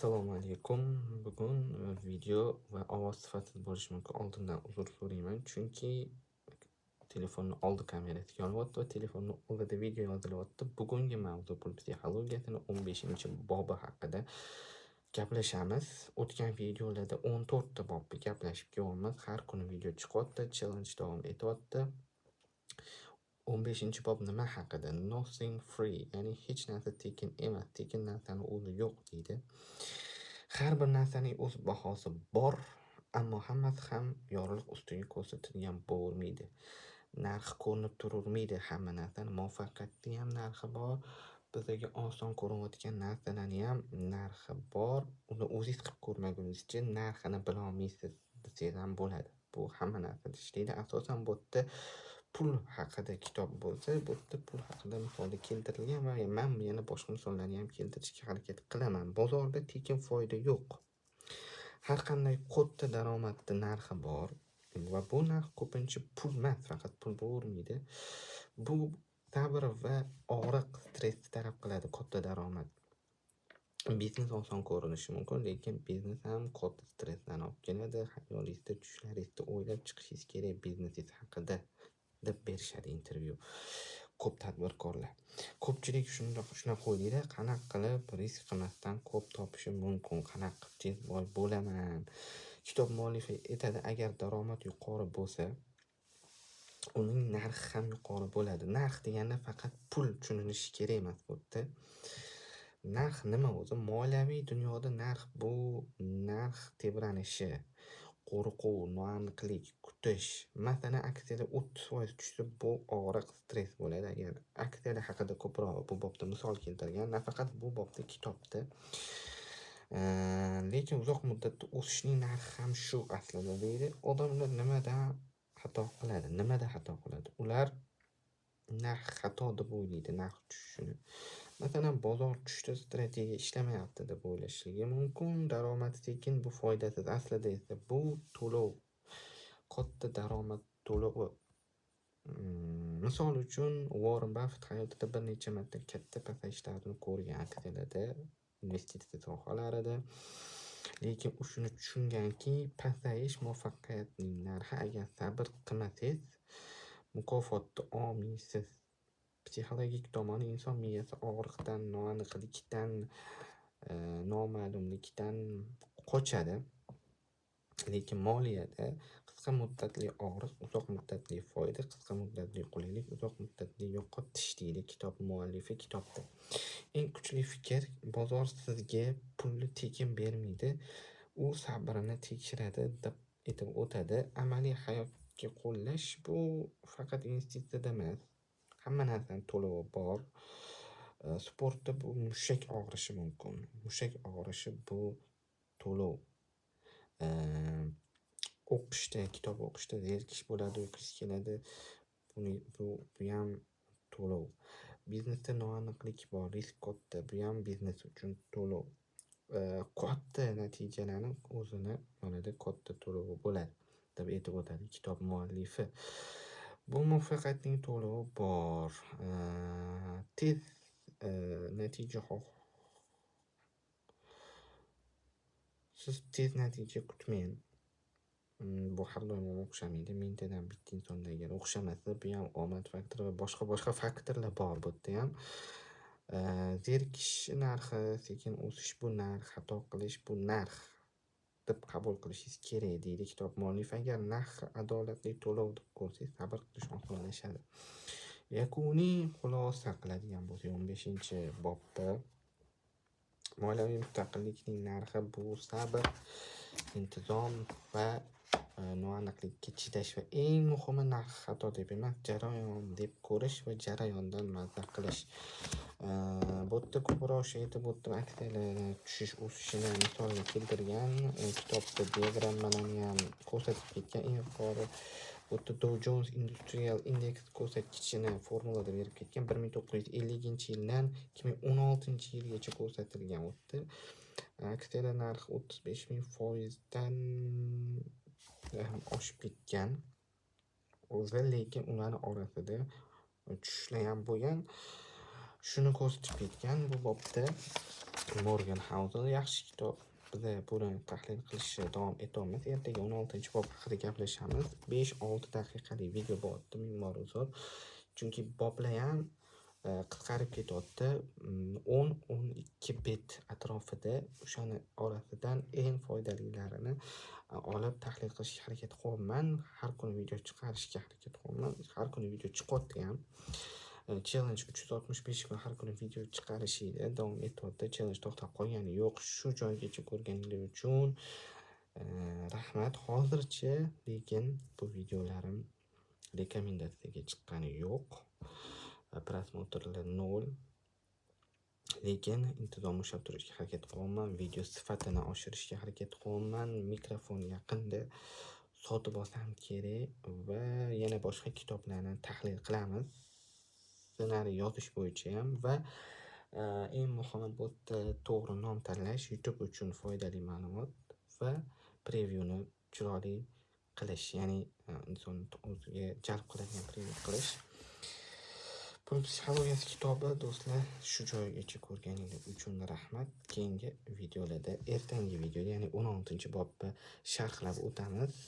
Assalomu alaykum. Bugun video va ovoz sifatsiz bo'lishi mumkin. Oldindan uzr so'rayman, chunki telefonni oldi kamerasi yonyapti va telefonni oldida video yozilyapti. Bugungi mavzu pul psixologiyasini 15-bobi haqida gaplashamiz. O'tgan videolarda 14 ta bobni gaplashib kelyapmiz. Har kuni video chiqyapti, challenge davom etyapti. 15-bob nima haqida? Nothing free, ya'ni hech narsa tekin emas, tekin narsani o'zi yo'q deydi. Har bir narsaning o'z bahosi bor, ammo hammasi ham yorug'lik ustiga ko'rsatilgan bo'lmaydi. Narxi ko'rinib turavermaydi hamma narsani. Muvaffaqiyatning ham narxi bor, bizga oson ko'rinayotgan narsalarni ham narxi bor. Uni o'zingiz qilib ko'rmagunizcha narxini bilolmaysiz desangiz ham bo'ladi. Bu hamma narsada ishlaydi. Asosan bu yerda pul haqida kitob bo'lsa, bu yerda pul haqida misolda keltirilgan va men yana boshqa misollarni ham keltirishga harakat qilaman. Bozorda tekin foyda yo'q. Har qanday katta daromadni narxi bor va bu narx ko'pincha pul emas, faqat pul bo'lavermaydi. Bu sabr va og'riq, stressni talab qiladi katta daromad. Biznes oson ko'rinishi mumkin, lekin biznes ham katta stresslarni olib keladi. Xayolingizda, tushlaringizda o'ylab chiqishingiz kerak biznesingiz haqida deb berishadi intervyu ko'p tadbirkorlar. Ko'pchilik shunaqa o'ylaydi, qanaqa qilib risk qilmasdan ko'p topishim mumkin, qanaqa qilib tez boy bo'laman. Kitob muallifi aytadi, agar daromad yuqori bo'lsa, uning narxi ham yuqori bo'ladi. Narx deganda faqat pul tushunilishi kerak emas bu yerda. Narx nima o'zi? Moliyaviy dunyoda narx bu narx tebranishi, qo'rquv, noaniqlik, kutish. Masalan, aksiyalar 30% tushsa, bu og'riq, stress bo'ladi. Agar aksiyalar haqida ko'proq bu bobda misol keltirgan, nafaqat bu bobda, kitobda. Lekin uzoq muddatda o'sishning narxi ham shu aslida deydi. Odamlar nimadan xato qiladi? Nimada xato qiladi? Ular narx xato deb o'ylaydi, narx tushishini. Masalan, bozor tushdi, strategiya ishlamayapti deb o'ylashligi mumkin. Daromad sekin, bu foydasiz. Aslida esa bu to'lov, katta daromad to'lovi. Misol uchun, Warren Buffett hayotida bir necha marta katta pasayishlarni ko'rgan aksiyalarda, investitsiya sohalarida. Lekin u shuni tushunganki, pasayish muvaffaqiyatning narxi, agar sabr qilmasangiz, mukofotni olmaysiz. Psixologik tomoni: inson miyasi og'riqdan, noaniqlikdan, noma'lumlikdan qochadi. Lekin moliyada qisqa muddatli og'riq, uzoq muddatli foyda, qisqa muddatli qulaylik, uzoq muddatli yo'qotish deydi kitob muallifi kitobda. Eng kuchli fikr: bozor sizga pulni tekin bermaydi, u sabrini tekshiradi deb aytib o'tadi. Amaliy hayotga qo'llash: bu faqat investitsiyada emas, hamma narsani to'lovi bor. Sportda bu mushak og'rishi mumkin. Mushak og'rishi bu to'lov. O'qishda, kitob o'qishda zerikish bo'ladi, o'qish keladi. Buni buyam to'lov. Biznesda noaniqlik bor, risk katta, buyam biznes uchun to'lov. Katta natijalarni o'zini yonida katta to'lovi bo'ladi deb aytib o'tadi kitob muallifi. Bu muvaffaqiyatning to'lovi bor. Tez natija xoh Siz tez natija kutmang. Bu har doim ham o'xshamaydi. Mingtadan bitta insonda agar o'xshamasa, bu ham omad faktori va boshqa-boshqa faktorlar bor bu yerda ham. Zerikish narxi, sekin o'sish bu narx, xato qilish bu narx deb qabul qilishingiz kerak deydi kitob muallifi. Agar narxi adolatli to'lov deb ko'rsangiz, sabr qilish osonlashadi. Yakuniy xulosa qiladigan bo'lsak, 15-bobda moliyaviy mustaqillikning narxi bu sabr, intizom va noaniqlikka chidash va eng muhimi narx xato deb emas, jarayon deb ko'rish va jarayondan mazza qilish. Bu yerda ko'proq o'sha aytib o'tdim, aksiyalar tushish, o'sishini misolga keltirgan. Kitobda diagrammalarni ham ko'rsatib ketgan. Eng yuqori bu yerda Dow Jones Industrial Index ko'rsatkichini formulada berib ketgan. 1950-yildan 2016-yilgacha ko'rsatilgan u yerda. Aksiyalar narxi 35 000 foizdan oshib ketgan o'zi, lekin ularni orasida tushishlar ham bo'lgan. Shuni ko'rsatib ketgan bu bobda Morgan Housel. Yaxshi kitob. Biza buni tahlil qilishni davom etamiz. Ertaga 16-bob haqida gaplashamiz. 5-6 daqiqalik video bo'lyapti, ming bor uzr. Chunki boblar ham qisqarib ketyapti. 10-12 bet atrofida, o'shani orasidan eng foydalilarini olib tahlil qilishga harakat qilyapman. Har kuni video chiqarishga harakat qilyapman. Har kuni video chiqyapti ham. Challenge 365 kun har kuni video chiqarish edi, davom etyapti. Challenge to'xtab qolgani yo'q. Shu joygacha ko'rganingiz uchun rahmat. Hozircha lekin bu videolarim rekomendatsiyaga chiqqani yo'q. Просмотр lar 0. Lekin intizom ushlab turishga harakat qilyapman. Video sifatini oshirishga harakat qilyapman. Mikrofon yaqinda sotib olsam kerak va yana boshqa kitoblarni tahlil qilamiz. Ssenariy yozish bo'yicha ham va eng muhimi, bu yerda to'g'ri nom tanlash, YouTube uchun foydali ma'lumot va prevyuni chiroyli qilish, ya'ni insonni o'ziga jalb qiladigan preview qilish. Pul psixologiyasi kitobi, do'stlar, shu joygacha ko'rganingiz uchun rahmat. Keyingi videolarda, ertangi videoda, ya'ni 16-bobni sharhlab o'tamiz.